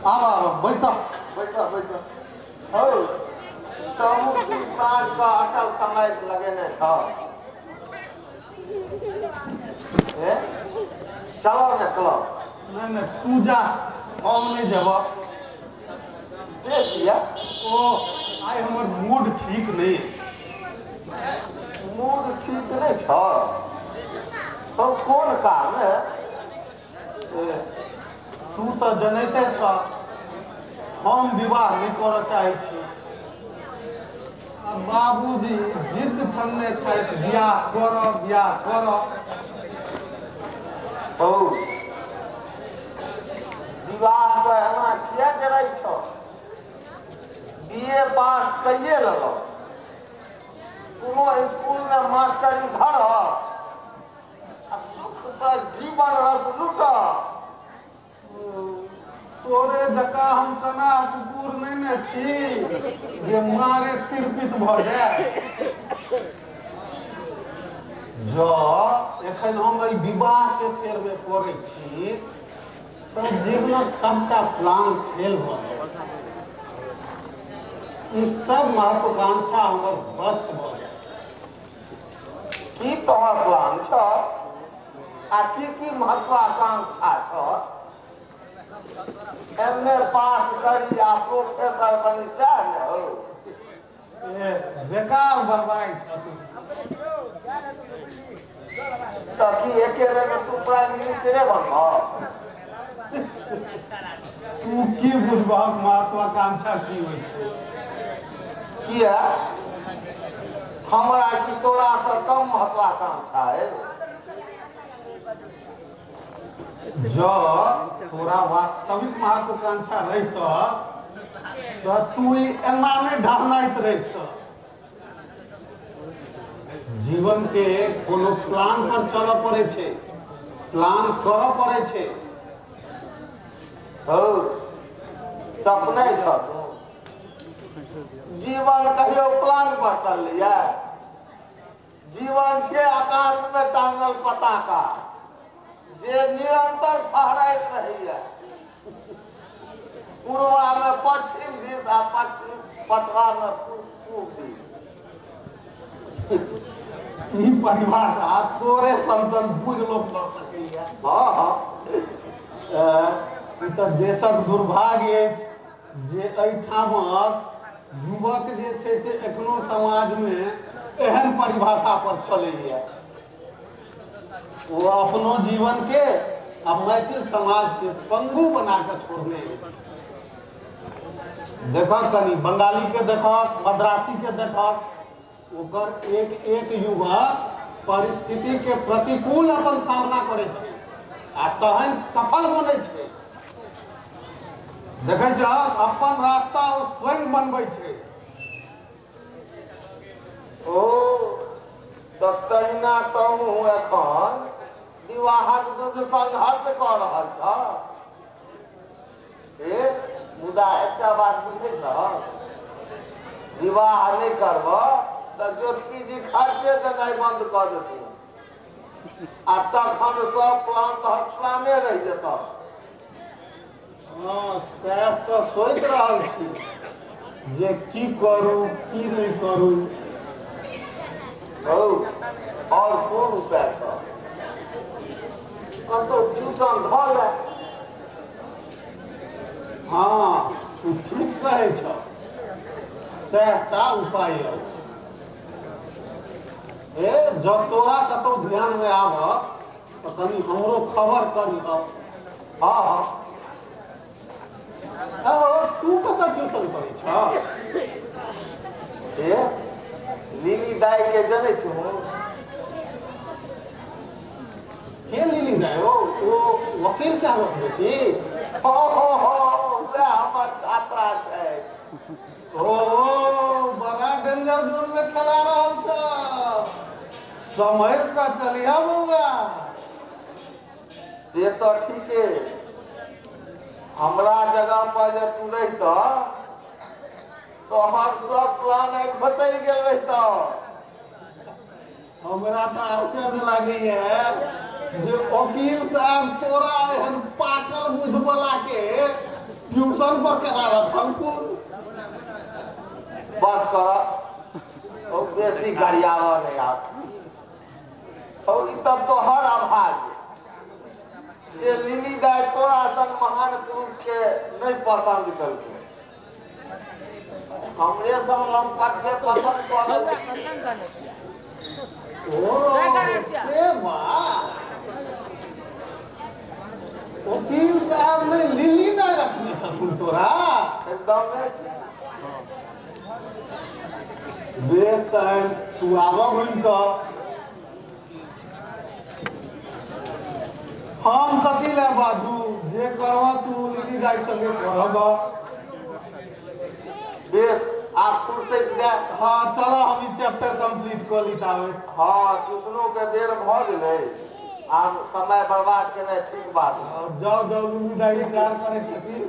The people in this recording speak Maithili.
आब आब बैस बैस बैस। हौ, तहूँ की साँझ कऽ अटल समय लगेने छह? ए चलब ने क्लब? नहि नहि, तू जा, हम नहि जेबह। से किया? ओ आइ हमर मूड ठीक नहि अछि। मूड ठीक नहि छह? हौ, कोन कारण? ए, तू तऽ जनैते छह, हम विवाह नहि करऽ चाहै छी आ बाबूजी जिद्द ठनने छथि, बियाह करऽ, बियाह करऽ। हौ, विवाहसँ एना किया डराइ छह? बी ए पास कैये लेलह, कोनो स्कूलमे मास्टरी धरह आ सुखसँ जीवन रस लूटह। तोरे जकाँ हम कना कुकुर नहि ने छी जे मारे तिरपित भऽ जाय। जँ एखन हम एहि विवाहके फेरमे पड़ै छी तऽ जीवनक सबटा प्लान फेल भऽ जायत। ई सब महत्वाकांक्षा हमर ध्वस्त भऽ जायत। की तोहर प्लान छह आ की की महत्वाकांक्षा छह? एम ए पास करी आ प्रोफेसर बनी, सएह ने हौ? ए, बेकार बड़बड़ाइ छह तू। तऽ की एके बेरमे तू प्राइम मिनिस्टरे बनबह? तू की बुझबहक महत्वाकांक्षा की होइ छै? किया, हमरा की तोरासँ कम महत्वाकांक्षा अइ? जँ तोरा वास्तविक महत्वाकांक्षा रहितह तऽ तू ई एना नहि ढहनाइत रहितह। जीवन के कोनो प्लान पर चलऽ पड़ै छै, प्लान करऽ पड़ै छै। हौ, सपने छह तू। जीवन कहियो प्लान पर चललैए? जीवन छियै आकाशमे टांगल पताका, जे निरंतर फहराइत रहैए, पूर्वामे पश्चिम दिस आ पश्चिम पछवामे पूर्व दिस। ई परिभाषा तोरे सन सन बुझ लोक दऽ सकैए। हँ हँ। ई तऽ देशक दुर्भाग्य अछि जे एहिठामक युवक जे छै से एखनो समाजमे एहन परिभाषा पर चलैए। ओ अपनो जीवनके आ मैथिल समाजके पंगु बना कऽ छोड़ने अछि। देखक कनि बंगालीके देखक, मद्रासीके देखक, ओकर एक एक युवक परिस्थितिके प्रतिकूल अपन सामना करै छै आ तहन सफल बनै छै। देखै छहक, अपन रास्ता ओ स्वयं बनबै छै। ओ तऽ तहिना तहूँ एखन विवाहक विरुद्ध संघर्ष कऽ रहल छह। ए, मुदा एकटा बात बुझै छह? विवाह नहि करबह तऽ जोतकी जी खर्चे देनाइ बन्द कऽ देथुन आ तखन सब प्लान तोहर प्लाने रहि जेतह। हँ, सएह तऽ सोचि रहल छी जे की करू, की नहि करू। हौ, आओर कोन उपाय छह? कतहु ट्यूशन धऽ ले। हँ, तू ठीक कहै छह, सएह टा उपाय अछि। ए, जँ तोरा कतहु ध्यानमे आबह तऽ कनि हमरो खबर करिहऽ। हँ हँ। हौ, तू कतऽ ट्यूशन करै छह? ए, लिली दाई के जनै छहो? के लिली दाइ? ओ वकील साहबक बेटी? हो हो हो, वएह हमर छात्रा छै। ओ बड़ा डेंजर जोन में खेला रहल छ, सम्हरि कऽ चलिह बौआ। से तऽ ठीके, हमरा जगह पर जे तू रहितह तोहर सब प्लान आइ घोसरि गेल रहितह। हमरा तऽ आश्चर्य लागैया जे वकील साहब तोरा एहन पाकल बुझबला के ट्यूशन पर केना रखलखुन? बस कर, ओ बेसी गरियाबऽ नहि आब। ओ ई तऽ तोहर अभाग्य जे लिली दाइ तोरा सन महान पुरुष के नहि पसन्द केलकै, हमरे सन लम्पट के पसन्द कऽ लेलकै। ओ से बात, वकील साहब नहि लिली दाइ रखने छथुन तोरा? एकदम। बेस, तहन तू आबऽ घुमि कऽ। हम कथी लए बाजू? जे करबह तू लिली दाइ संगे करब। बेस, आब फुर्सैत दे। हँ, चलो, हम ई चैप्टर कंप्लीट कऽ ली ताबे। हँ, ट्यूशनो के बेर भऽ गेलै, आब समय बर्बाद केनाइ ठीक बात नहि। जाओ जाओ, लिली दाइ इंतजार करै छथिन।